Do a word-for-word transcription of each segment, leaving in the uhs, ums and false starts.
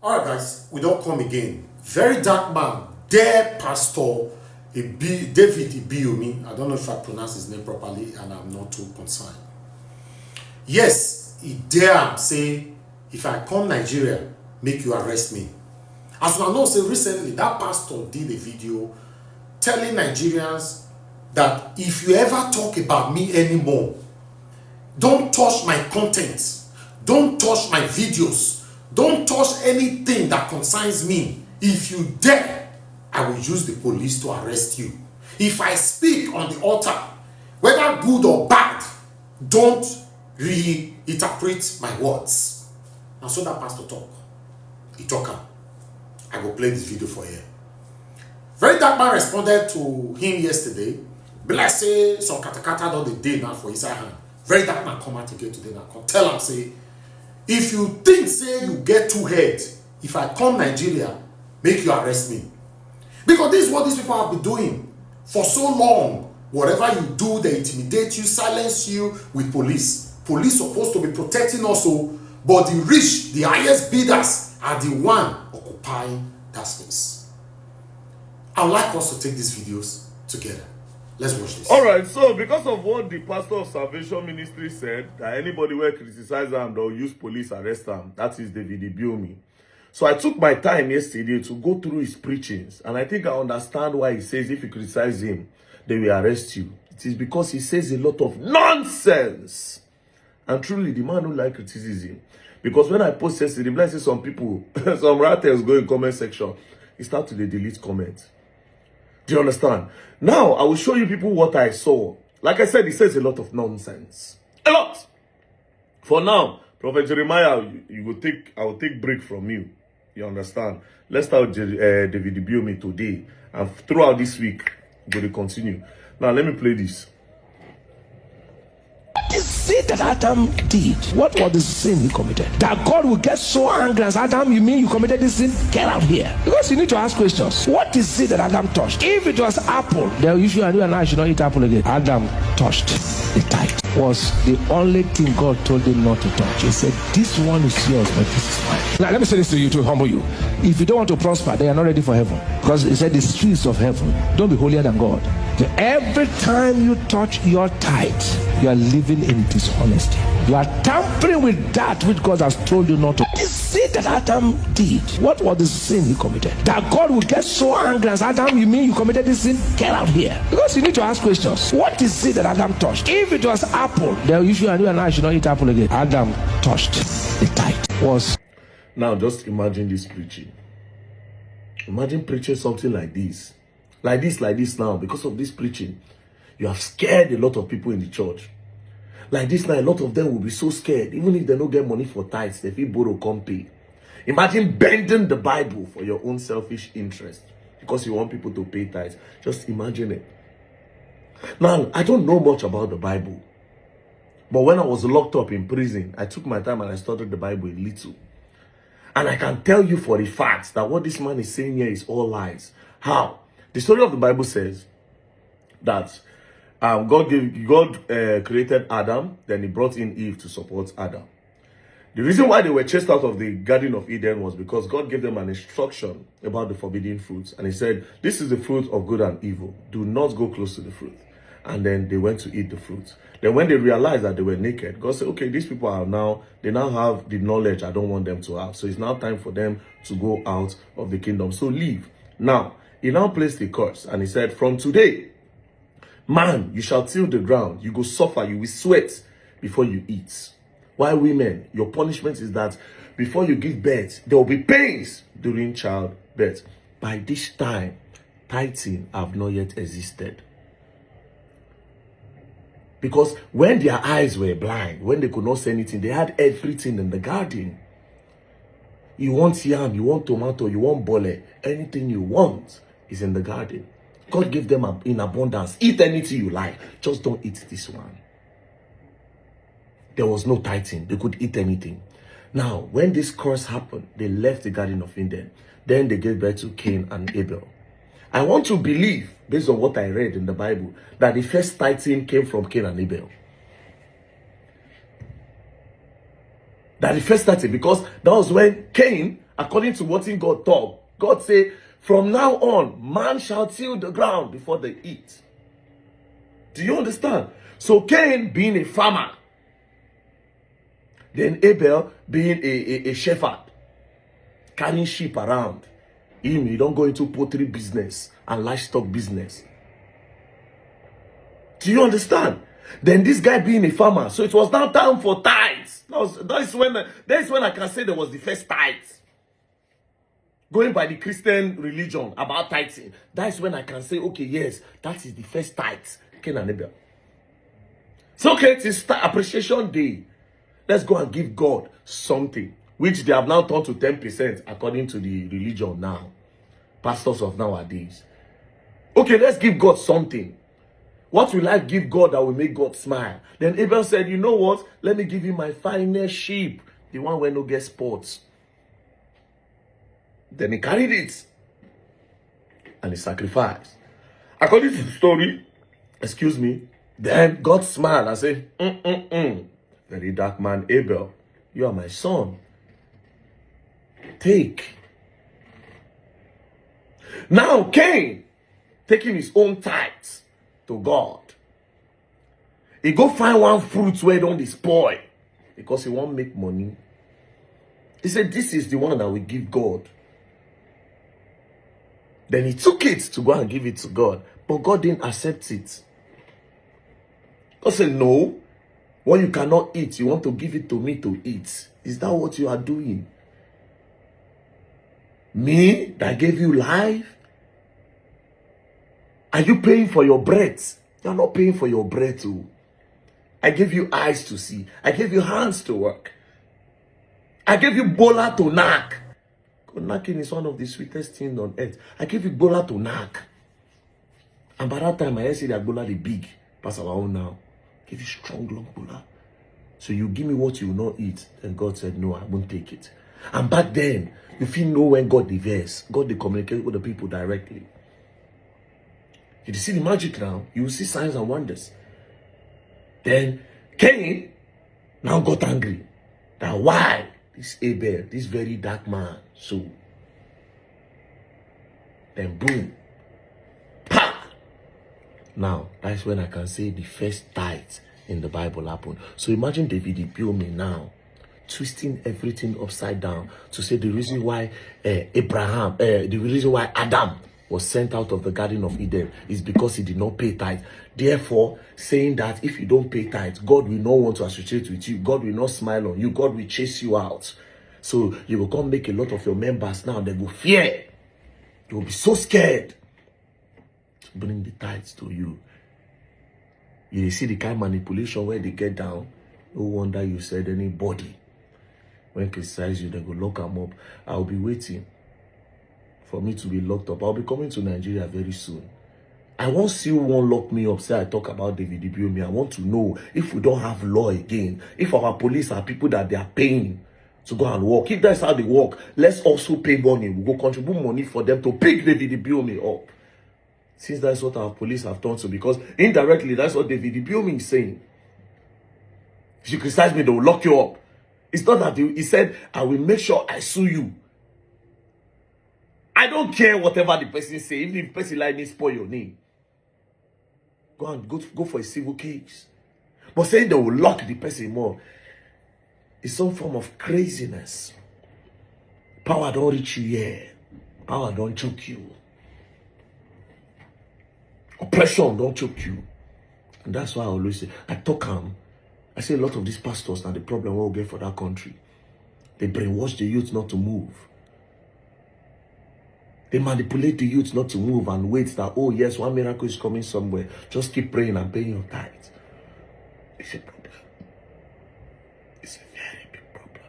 All right, guys, we don't come again. Very dark man, dare Pastor Ibi, David Ibiyomi. I don't know if I pronounce his name properly, and I'm not too concerned. Yes, he dare am say, if I come Nigeria, make you arrest me. As I know, say recently that pastor did a video telling Nigerians that if you ever talk about me anymore, don't touch my content, don't touch my videos, don't touch anything that concerns me. If you dare, I will use the police to arrest you. If I speak on the altar, whether good or bad, don't reinterpret my words. And so that pastor talk. He talk am. I go play this video for here. Very dark man responded to him yesterday. Be like say some katakata don dey dey now for inside hand. Very dark man come out again today now. Come tell am say, if you think say you get two head, if I come Nigeria, make you arrest me. Because this is what these people have been doing for so long. Whatever you do, they intimidate you, silence you with police. Police supposed to be protecting us, oh, but the rich, the highest bidders are the one occupying that space. I would like us to take these videos together. Let's watch this. All right, so because of what the pastor of Salvation Ministry said, that anybody who criticize am, they'll use police arrest am. That is David Ibiyomi. So I took my time yesterday to go through his preachings, and I think I understand why he says if you criticize him, they will arrest you. It is because he says a lot of nonsense. And truly, the man don't like criticism. Because when I post yesterday, like say some people, some writers go in comment section, he start to dey delete comments. Do you understand? Now, I will show you people what I saw. Like I said, he says a lot of nonsense. A lot. For now, Prophet Jeremiah, you, you go take, I will take break from you. You understand? Let's start with Jer- uh, David Ibiyomi today. And throughout this week, we will continue. Now, let me play this. What is it that Adam did? What was the sin he committed? That God will get so angry as Adam, you mean you committed this sin? Get out here. Because you need to ask questions. What is it that Adam touched? If it was apple, then you should, you and I should not eat apple again. Adam touched the tithe. Was the only thing God told him not to touch. He said, "This one is yours, but this is mine." Now, let me say this to you to humble you. If you don't want to prosper, then you're not ready for heaven. Because he said, "The streets of heaven, don't be holier than God." Every time you touch your tithe, you are living in dishonesty. You are tampering with that which God has told you not to. Is it that Adam did? What was the sin he committed? That God will get so angry as Adam, you mean you committed this sin? Get out here. Because you need to ask questions. What is it that Adam touched? If it was apple, then you should, you and I should not eat apple again. Adam touched the tithe. Was Now, just imagine this preaching. Imagine preaching something like this. Like this, like this now, because of this preaching, you have scared a lot of people in the church. Like this now, a lot of them will be so scared. Even if they don't get money for tithes, they fit borrow come pay. Imagine bending the Bible for your own selfish interest because you want people to pay tithes. Just imagine it. Now, I don't know much about the Bible, but when I was locked up in prison, I took my time and I studied the Bible a little. And I can tell you for a fact that what this man is saying here is all lies. How? The story of the Bible says that um, God gave God uh, created Adam, then He brought in Eve to support Adam. The reason why they were chased out of the Garden of Eden was because God gave them an instruction about the forbidden fruits, and He said, "This is the fruit of good and evil. Do not go close to the fruit." And then they went to eat the fruit. Then when they realized that they were naked, God said, "Okay, these people are now, they now have the knowledge I don't want them to have. So it's now time for them to go out of the kingdom. So leave." Now, He now placed the curse, and He said, "From today, man, you shall till the ground. You go suffer, you will sweat before you eat." Why, women, your punishment is that before you give birth, there will be pains during childbirth. By this time, tithing have not yet existed. Because when their eyes were blind, when they could not see anything, they had everything in the garden. You want yam, you want tomato, you want bole, anything you want is in the garden. God gave them ab- in abundance. Eat anything you like. Just don't eat this one. There was no tithing. They could eat anything. Now, when this curse happened, they left the Garden of Eden. Then they gave birth to Cain and Abel. I want to believe, based on what I read in the Bible, that the first tithing came from Cain and Abel. That the first tithing, because that was when Cain According to what in God talk, God say, "From now on, man shall till the ground before they eat." Do you understand? So Cain, being a farmer, then Abel, being a, a, a shepherd, carrying sheep around, him, he don't go into poultry business and livestock business. Do you understand? Then this guy being a farmer, so it was now time for tithes. That was, that is when, that is when I can say there was the first tithes. Going by the Christian religion about tithing, that is when I can say, okay, yes, that is the first tithes. Cain and Abel. So, okay, it's Star Appreciation Day. Let's go and give God something, which they have now turned to ten percent according to the religion now. Pastors of nowadays. Okay, let's give God something. What will I give God that will make God smile? Then Abel said, "You know what? Let me give you my finest sheep, the one where no get spots." Then he carried it and he sacrificed. According to the story, excuse me, then God smiled and said, "Mm-mm-mm. Very dark man, Abel, you are my son. Take." Now Cain, taking his own tithes to God, he go find one fruit where don't spoil because he won't make money. He said, "This is the one that we give God." Then he took it to go and give it to God, but God didn't accept it. God said, "No, what you cannot eat, you want to give it to me to eat. Is that what you are doing? Me that gave you life? Are you paying for your breath? You're not paying for your breath. Oh. I gave you eyes to see. I gave you hands to work. I gave you bola to knack." Knacking is one of the sweetest things on earth. I gave you bola to knack. And by that time, I see that bola the big. Pass our own now. Give you strong long bola. So you give me what you will not eat. And God said, "No, I won't take it." And back then, if you know when God diverse, God they communicate with the people directly. You see the magic now. You see signs and wonders. Then Cain now got angry. That why this Abel, this very dark man, so then boom, pa. Now that's when I can say the first tithe in the Bible happened. So imagine David Ibiome now twisting everything upside down to say the reason why uh, Abraham, uh, the reason why Adam was sent out of the Garden of Eden is because he did not pay tithe. Therefore, saying that if you don't pay tithe, God will not want to associate with you. God will not smile on you. God will chase you out. So you will come make a lot of your members now. They will fear. They will be so scared to bring the tithes to you. You see the kind of manipulation where they get down. No wonder you said anybody when criticize you, they go lock them up. I'll be waiting for me to be locked up. I'll be coming to Nigeria very soon. I won't see who won't lock me up. Say I talk about David Ibiome. I want to know if we don't have law again. If our police are people that they are paying to go and work. If that's how they work, let's also pay money. We go contribute money for them to pick David Ibiome up. Since that's what our police have done to, because indirectly, that's what David Ibiome is saying. If you criticize me, they will lock you up. It's not that he, he said, "I will make sure I sue you." I don't care whatever the person say, even if the person like me spoil your name. Go and go, go for a civil case. But saying they will lock the person more is some form of craziness. Power don't reach you here. Power don't choke you. Oppression don't choke you. And that's why I always say, I talk am. I say a lot of these pastors are the problem we get for that country. They brainwash the youth not to move. They manipulate the youth not to move and wait that, oh yes, one miracle is coming somewhere. Just keep praying and paying your tithe. It's a problem. It's a very big problem.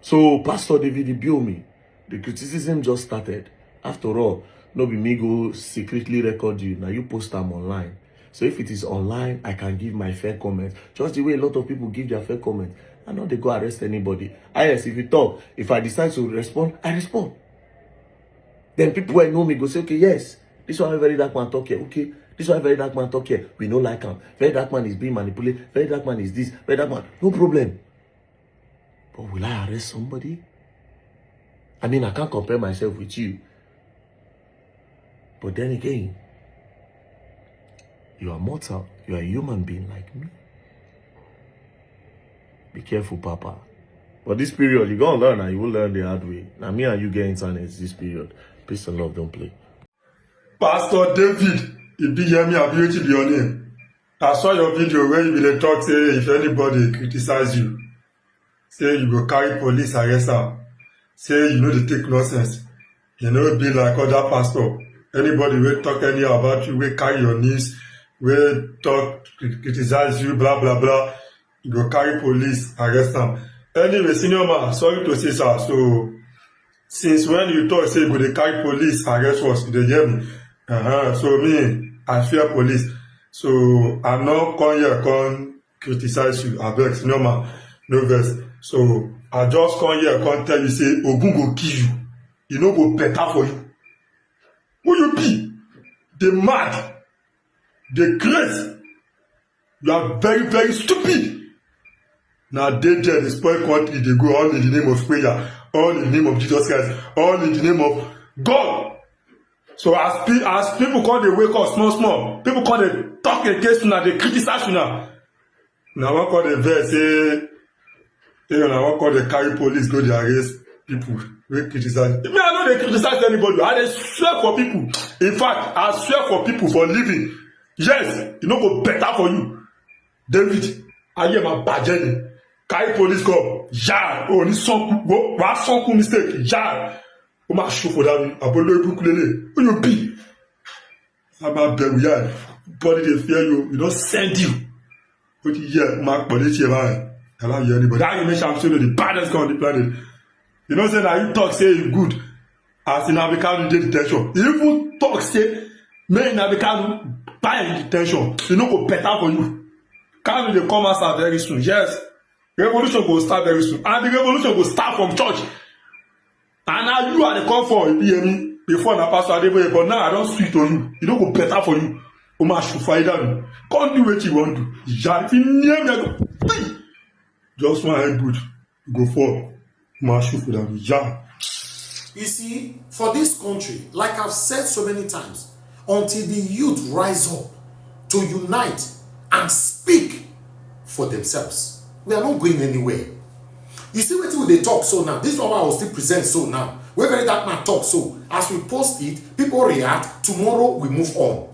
So Pastor David Ibiome, the criticism just started. After all, no be me go secretly record you. Now you post them online. So if it is online, I can give my fair comment. Just the way a lot of people give their fair comment. I know they go arrest anybody. I, yes, if you talk, if I decide to respond, I respond. Then people who know me go say, "Okay, yes, this one very dark man talk here. Okay, this one very dark man talk here. We no like him. Very dark man is being manipulated. Very dark man is this. Very dark man, no problem." But will I arrest somebody? I mean, I can't compare myself with you. But then again, you are mortal. You are a human being like me. Be careful, Papa. But this period, you gonna learn and you will learn the hard way. Now me and you get internet this period. Peace and love, don't play. Pastor David Ibiyemi, abi wetin be your name? I saw your video where you bin dey talk say if anybody criticize you, say you go carry police arrest am, say you no dey take nonsense. You no be like other pastor. Anybody wey talk anyhow about you, wey carry your news, wey talk cri- criticize you, blah blah blah, you go carry police arrest am. Anyway, senior man, sorry to say, sir. So since when you talk say you go dey carry police arrest us, you dey hear me? Uh-huh. So me, I fear police. So I no come here come criticize you. Abeg, senior man, no vex. So I just come here come tell you say Ogun go kill you. E no go better for you. Who you be? Dey mad, dey craze. You are very, very stupid. Na dey there dey spoil country dey go, all in the name of prayer, all in the name of Jesus Christ, all in the name of God. So as pe- as people come dey wake up small small, people come dey talk against una, dey criticize una. Una wan come dey vex say, say una wan come dey carry police go dey arrest people wey criticize. Me, I no dey criticize anybody. I dey swear for people. In fact, I swear for people for living. Yes, e no go better for you. David, ayé máa bàjẹ́ ni. Carry police come, yá, o ní sọ́kù, wàá sọ́kù mistake, yá. Ó máa ṣòfò dànù, àbọ̀ lórí burúkú lélẹ̀. Who you be? Bàbá bẹ̀rù yá ẹ̀. Body dey fear you, you don send you. Ó ti yẹ, ó máa pọ̀ létí ẹ̀ báyìí. Aláwọ̀ yẹ anybody. How you make am say you the baddest guy on the planet? You know say na you talk say you good. As Nnamdi Kanu dey detention, you even talk say make Nnamdi Kanu buy him detention. E no go better for you. Kanu dey come outside very soon. Yes, revolution go start very soon, and the revolution go start from church. And now you are the come for Ibiyemi. Before na Pastor Adeboye, but now I don switch to you. E no go better for you. O ma ṣòfò ayé dànù. Come do wetin you wan do. Ìyá, if you near me, I go, just one head good, you go fall. O ma ṣòfò dànù. Ìyá. You see, for this country, like I've said so many times, until the youth rise up to unite and speak for themselves, we are not going anywhere. You see wetin we dey talk so now, this one wey I will still present so now, wey very dark man talk so, as we post it, people react, tomorrow we move on.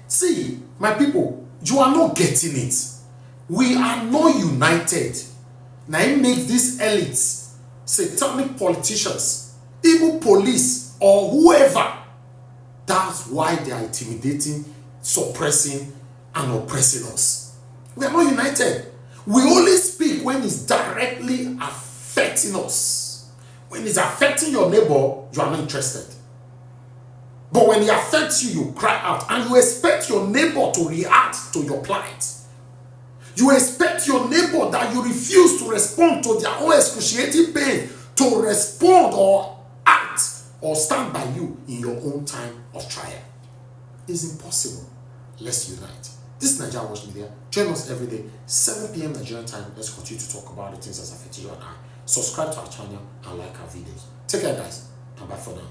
See, my people, you are not getting it. We are not united. Na im make these elites, satanic politicians, even police or whoever, that's why they are intimidating, suppressing, and oppressing us. We are not united. We only speak when it's directly affecting us. When it's affecting your neighbor, you are not interested. But when it affects you, you cry out, and you expect your neighbor to react to your plight. You expect your neighbor that you refuse to respond to their own excruciating pain to respond or act or stand by you in your own time of trial. It's impossible. Let's unite. This is Naija Watch Media. Join us every day, seven p.m. Nigerian time. Let's continue to talk about the things that affect you and I. Subscribe to our channel and like our videos. Take care, guys, and bye for now.